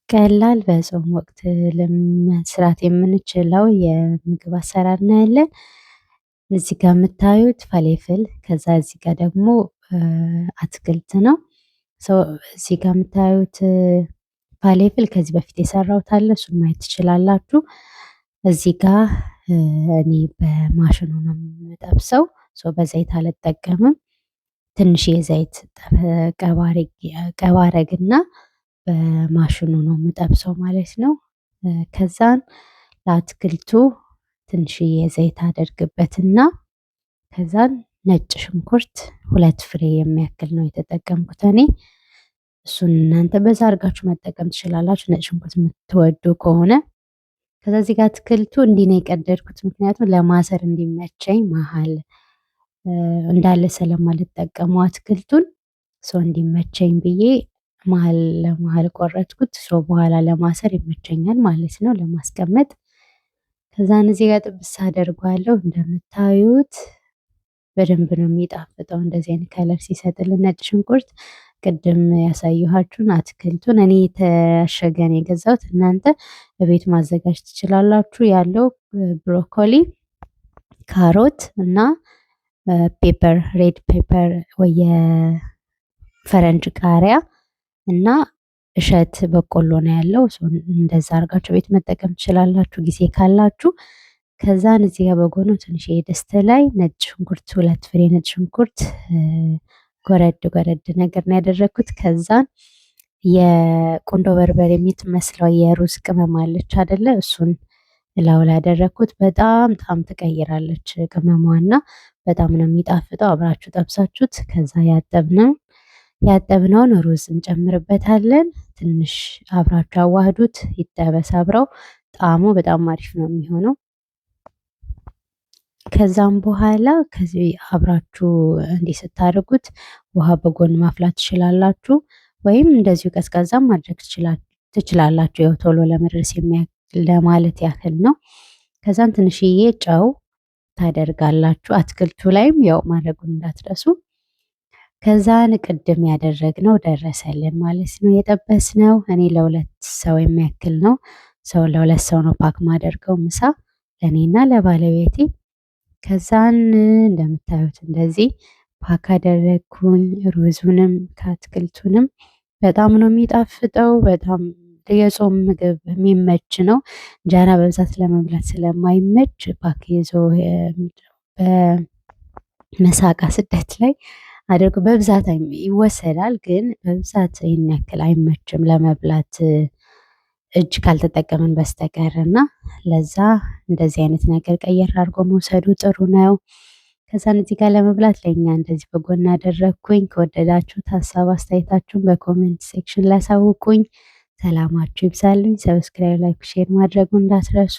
ቀላል በጾም ወቅት ለመስራት የምንችለው የምግብ አሰራር እናያለን። እዚህ ጋር የምታዩት ፈሌፍል፣ ከዛ እዚህ ጋር ደግሞ አትክልት ነው። እዚህ ጋር የምታዩት ፋሌፍል ከዚህ በፊት የሰራሁት አለ፣ እሱን ማየት ትችላላችሁ። እዚህ ጋር እኔ በማሽኑ ነው የምጠብሰው፣ በዘይት አልጠቀምም። ትንሽ የዘይት ቀባረግና በማሽኑ ነው የምጠብሰው ማለት ነው። ከዛን ለአትክልቱ ትንሽዬ ዘይት አደርግበትና ከዛን ነጭ ሽንኩርት 2 ፍሬ የሚያክል ነው የተጠቀምኩት እኔ። እሱን እናንተ በዛ አድርጋችሁ መጠቀም ትችላላችሁ፣ ነጭ ሽንኩርት የምትወዱ ከሆነ። ከዛ እዚህ ጋር አትክልቱ እንዲህ ነው የቀደድኩት፣ ምክንያቱም ለማሰር እንዲመቸኝ መሀል እንዳለ ስለማልጠቀመው አትክልቱን ሰው እንዲመቸኝ ብዬ መሀል ለመሀል ቆረጥኩት። So በኋላ ለማሰር ይመቸኛል ማለት ነው፣ ለማስቀመጥ። ከዛን እዚህ ጋር ጥብስ አደርገዋለሁ። እንደምታዩት በደንብ ነው የሚጣፍጠው። እንደዚህ አይነት color ሲሰጥልን ነጭ ሽንኩርት፣ ቅድም ያሳየኋችሁን አትክልቱን እኔ የተሸገ ነው የገዛሁት። እናንተ በቤት ማዘጋጀት ትችላላችሁ። ያለው ብሮኮሊ፣ ካሮት እና pepper፣ red pepper ወይ የፈረንጅ ቃሪያ እና እሸት በቆሎ ነው ያለው። እንደዛ አድርጋችሁ ቤት መጠቀም ትችላላችሁ ጊዜ ካላችሁ። ከዛን እዚህ ጋር በጎኑ ትንሽ ድስት ላይ ነጭ ሽንኩርት፣ 2 ፍሬ ነጭ ሽንኩርት ጎረድ ጎረድ ነገር ነው ያደረግኩት። ከዛን የቁንዶ በርበሬ የምትመስለው የሩዝ ቅመም አለች አደለ? እሱን እላው ላይ ያደረግኩት። በጣም ጣም ትቀይራለች ቅመሟና በጣም ነው የሚጣፍጠው። አብራችሁ ጠብሳችሁት ከዛ ያጠብነውን ሩዝ እንጨምርበታለን። ትንሽ አብራችሁ አዋህዱት፣ ይጠበስ አብረው። ጣዕሙ በጣም አሪፍ ነው የሚሆነው። ከዛም በኋላ ከዚህ አብራችሁ እንዲህ ስታደርጉት ውሃ በጎን ማፍላት ትችላላችሁ፣ ወይም እንደዚሁ ቀዝቃዛም ማድረግ ትችላላችሁ። ያው ቶሎ ለመድረስ ለማለት ያህል ነው። ከዛም ትንሽዬ ጨው ታደርጋላችሁ። አትክልቱ ላይም ያው ማድረጉን እንዳትረሱ። ከዛን ቅድም ያደረግነው ደረሰልን ማለት ነው። የጠበስነው እኔ ለሁለት ሰው የሚያክል ነው። ሰው ለሁለት ሰው ነው pack ማደርገው ምሳ ለእኔና ለባለቤቴ። ከዛን እንደምታዩት እንደዚህ pack አደረግኩኝ። ሩዙንም ከአትክልቱንም በጣም ነው የሚጣፍጠው። በጣም የጾም ምግብ የሚመች ነው። እንጀራ በብዛት ለመብላት ስለማይመች pack ይዞ በመሳቃ ስደት ላይ አድርጎ በብዛት ይወሰዳል፣ ግን በብዛት ይህን ያክል አይመችም ለመብላት እጅ ካልተጠቀምን በስተቀር እና ለዛ እንደዚህ አይነት ነገር ቀየር አድርጎ መውሰዱ ጥሩ ነው። ከዛን እዚህ ጋር ለመብላት ለእኛ እንደዚህ በጎን አደረግኩኝ። ከወደዳችሁት ሀሳብ አስተያየታችሁን በ comment section ላይ አሳውቁኝ። ሰላማችሁ ይብዛልኝ። Subscribe፣ like፣ share ማድረጉ እንዳትረሱ።